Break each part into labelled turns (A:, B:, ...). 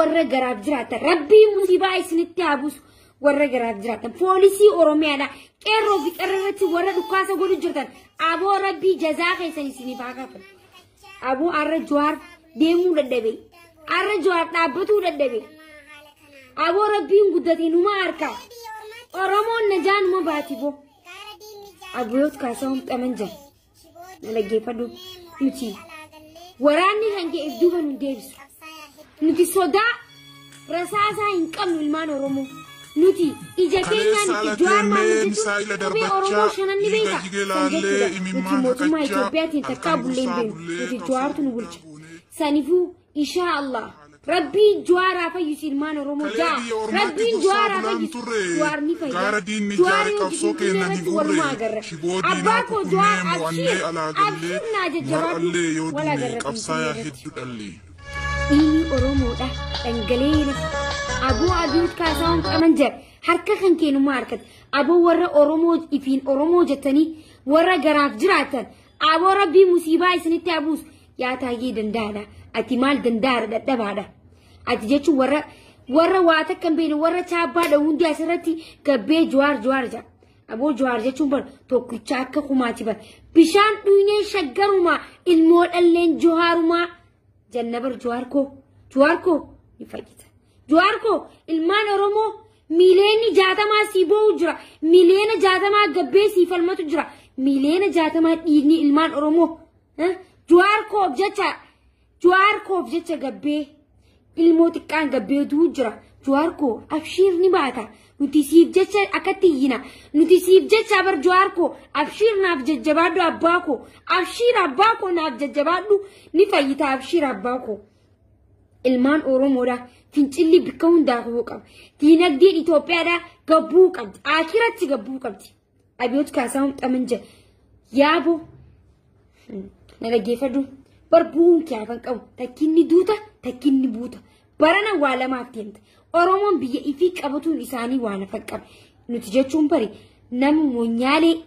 A: warra garaaf jiraatan rabbii musiibaa isinitti haa buusu warra garaaf jiraatan poolisii Oromiyaadha qeerroo fi qarreerratti warra dhukaasa godhu jirtan aboo rabbii jazaa keessan isiniif haa kafalu. Aboo arra Jawaar deemuu dadhabe arra Jawaar dhaabbatuu dadhabe aboo rabbiin guddate numa harka Oromoon najaa numa baati boo Abiyoot Kaasahuun xaman jira na dhaggeeffadhu nuti waraanni kan kee if duuba nu deebisu nuti sodaa rasaasaa hin qabnu ilmaan Oromoo nuti ija keenyaan
B: Kaleessa
A: itti Jawaar
B: alateennee
A: Mahammad
B: misaa'ila
A: jechuun qubee
B: darbachaa
A: Oromoo shanan ni
B: dhiiga
A: beeka
B: jigee
A: san
B: laallee
A: jechuudha nuti
B: imimmaan
A: mootummaa
B: haqachaa
A: Itoophiyaatiin takkaa
B: halkan
A: bullee hin
B: gursaa
A: beeknu
B: bullee
A: nuti
B: qabsoo
A: Jawaartu nu
B: guddaa
A: bulcha
B: goonee.
A: sanifuu inshaa Allah rabbiin Jawaaraa fayyisu ilmaan Oromoo
B: Kalee
A: ja'a
B: biyya ormaatti
A: rabbiin
B: dursaa
A: Jawaaraa
B: bulaan
A: fayyisu
B: turre
A: Jawaar ni fayya
B: gaara diinni
A: Jawaar
B: ijaare
A: yoo
B: qabsoo
A: Finfinnee
B: keenya ni
A: irratti walumaa
B: gurre
A: agarra
B: shiboo
A: abbaa
B: diinaa
A: koo
B: kukunnee
A: Jawaar
B: mo'annee
A: abshiir
B: alaa gallee
A: abshiir naa
B: nu
A: jajjabaadhu
B: har'allee yoo
A: wal
B: duune
A: agarra
B: qabsaayaa
A: Finfinnee irratti.
B: hedduu dhalle.
A: Dhiigni Oromoodha dhangala'ee lafa. Aboo Abiyoot Kaasahuun qaban jira harka kan keenummaa harkate aboo warra Oromoo ifiin Oromoo jettanii warra garaaf jiraatan aboo rabbii musiibaa isinitti haa buusu yaa taayee danda'aadha ati maal danda'aadha dadhabaadha ati jechuun warra warra waa takka hin beekne warra chaabbaadha hundi asirratti gabbee Jawaar Jawaar jedha. Aboo Jawaar jechuun bar tokkicha akka kumaati bar bishaan dhuynee shaggarumaa ilmoo dhalleen Jawaarumaa janna bar Jawaar koo Jawaar koo ni fayyita. Jawaar koo ilmaan Oromoo miiliyoona 60 sii boo'u jira miiliyoona 60 gabbee sii falmatu jira miiliyoona 60 dhiigni ilmaan Oromoo Jawaar koof jecha Jawaar koof jecha gabbee ilmoo xiqqaan gabbee du'u jira Jawaar koo abshiir ni baata nuti siif jecha akkatti iyyina nuti siif jecha bar Jawaar koo abshiir naaf jajjabaadhu abbaa koo abshiir abbaa koo naaf jajjabaadhu ni fayyita abshiir abbaa koo. Ilmaan Oromoodha fincilli bikka hundaa ka'uu qaba. Diinagdeen Itoophiyaadha gabbuu qabdi. Akiratti gabbuu qabdi. Abiyoot Kaasahuun xaman jira. Yaaboo na dhaggeeffadhu. Bar bu'uun kee hafan qabu. Takkinni duuta takkinni buuta. Barana waa lamaaf deemta. Oromoon biyya ifii qabatuun isaanii waan hafan qaba. Nuti jechuun bari nama monyaalee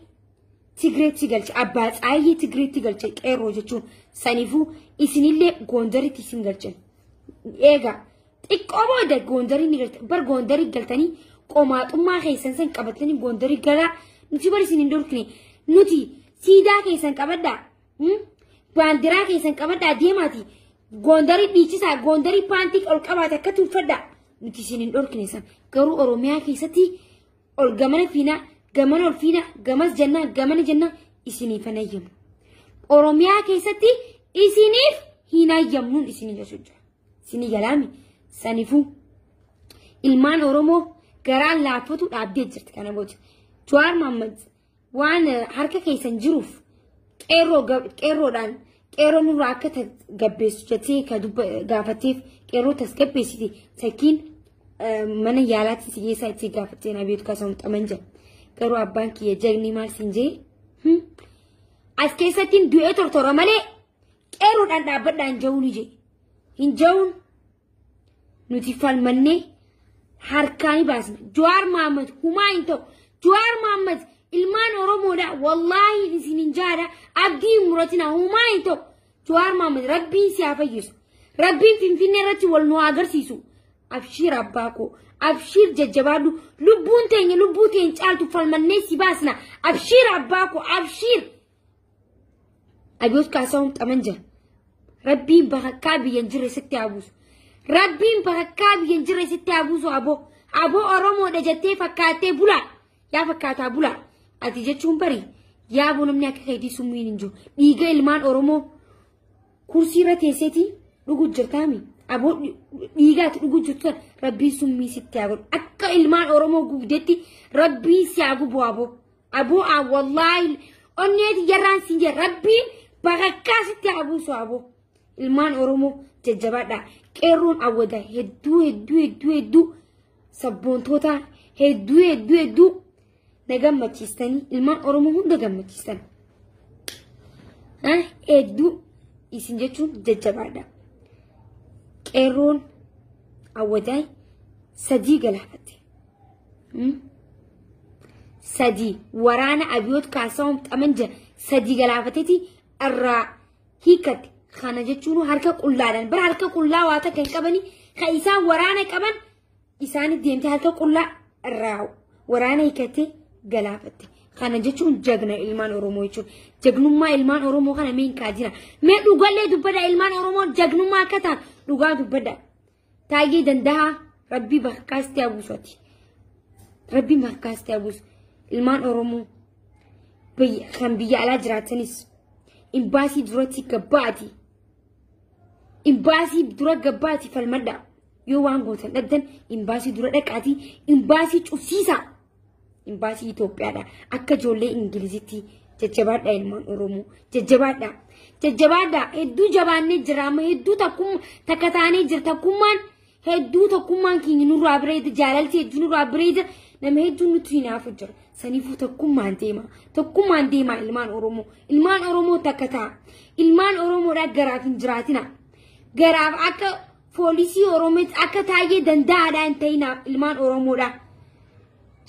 A: Tigreetti galche abbaa Tsaayyee Tigreetti galche qeerroo jechuun saniifuu isinillee Gondaritti isin galchan. Eegaa xiqqoo booda Gondarii ni galte bar Gondarii galtanii qomaaxummaa keessan san qabatanii Gondarii galaa nuti bar isin hin dhorkine nuti siidaa keessan qabadhaa baandiraa keessan qabadhaa deemaati Gondarii dhiichisaa Gondarii paantii ol qabaate akka tuuffadhaa nuti isin hin dhorkine san garuu Oromiyaa keessatti ol gamana fiinaa gamana ol fiinaa gamas jennaa gamana jennaa isiniif hin ayyamu. Oromiyaa keessatti isiniif hin ayyamnuun isinii jechuudha. Isinii galaami sanifuu ilmaan Oromoo garaan laaffatu dhaabdee jirti kana booda. Jawaar Mahammad waan harka keessan jiruuf qeerroodhaan qeerroo nurraa akka gabbeessu jettee ka gaafatteef qeerroo tasgabbeessite takkiin mana yaalaatti si geessaa itti gaafattee Abiyoot Kaasahuun xaman jira. Garuu abbaan kiyya jagni maal siin jee as keessatti du'ee tortora malee qeerroodhaan dhaabbadhaan ja'uun ije hin ja'uun nuti falmannee harkaa ni baasna. Jawaar Mahammad humaa hin ta'u. Jawaar Mahammad ilmaan Oromoodha wallaahi isin hin jaadha abdii hin muratina humaa hin ta'u. Jawaar Mahammad rabbiin si haa fayyisu. Rabbiin Finfinnee irratti wal nu haa agarsiisu. Abshiir abbaa koo abshiir jajjabaadhu lubbuun teenya lubbuu teenya caaltu falmannee si baasna abshiir abbaa koo abshiir. Abiyoot Kaasahuun xaman jira. Rabbiin bakakkaa biyya hin jirre sitti haa buusu. Rabbiin bakakkaa biyya hin jirre sitti haa buusu aboo. Aboo Oromoodha jettee fakkaattee bulaa. Yaa fakkaataa bulaa. Ati jechuun bari yaaboo namni akka keetii summiin hin jiru. Dhiiga ilmaan Oromoo kursii irra teesseetii dhugu jirtaami. Aboo dhiigaati dhugu jirtu rabbiin summii sitti haa godhu. Akka ilmaan Oromoo gubdetti rabbiin si haa gubu aboo. Aboo wallaahi onneeti jarraan siin jira rabbiin bakakkaa sitti haa buusu aboo. Ilmaan Oromoo jajjabaadha. Qeerroon awwata hedduu hedduu hedduu hedduu sabboontoota hedduu hedduu hedduu na gammachiistanii ilmaan Oromoo hunda gammachiistan. Hedduu isin jechuun jajjabaadha. Qeerroon awwataa 3 galaafatte. 3 waraana Abiyoot Kaasahuun xaman jira 3 galaafateeti irraa hiikatte. Kana jechuun harka qullaadhaan bara harka qullaa waa takka hin qabanii Kan isaan waraana qaban isaanii deemtee harka qullaa irraa waraana hiikattee galaafatte. Kana jechuun jagna ilmaan Oromoo jechuudha. Jagnummaa ilmaan Oromoo kana mee hin kaajina. Mee dhugallee dubbadha ilmaan Oromoo jagnummaa akka ta'an dhugaa dubbadha. Taayyee Danda'a Rabbii bakkaasti habuusati. Rabbiin bakkaasti habuusu. Ilmaan Oromoo kan biyya alaa jiraatanis imbaasii duratti gabbaati. Imbaasii dura gabbaati falmadha. Yoo waan gootan dhabdan imbaasii dura dhaqaati. Imbaasii cufsiisa. Imbaasii Itoophiyaadha. Akka ijoollee Ingilizitti jajjabaadha ilmaan Oromoo. Jajjabaadha. Jajjabaadha. Hedduu jabaannee jira amma hedduu takka taanee jira takkummaan hedduu tokkummaan keenya nurraa bareeda jaalalti hedduu nurraa bareeda nama hedduu nutti hinaafu jira. Saniifuu tokkummaan deema. Tokkummaan deema ilmaan Oromoo. Ilmaan Oromoo takka ta'a. Ilmaan Oromoodhaa garaaf hin jiraatina. Garaaf akka poolisii Oromootti akka Taayyee Danda'aadhaa hin ta'ina ilmaan Oromoodhaa.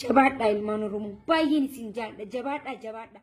A: Jabaadhaa ilmaan Oromoo. Baay'een isin jaalladha. Jabaadhaa jabaadhaa.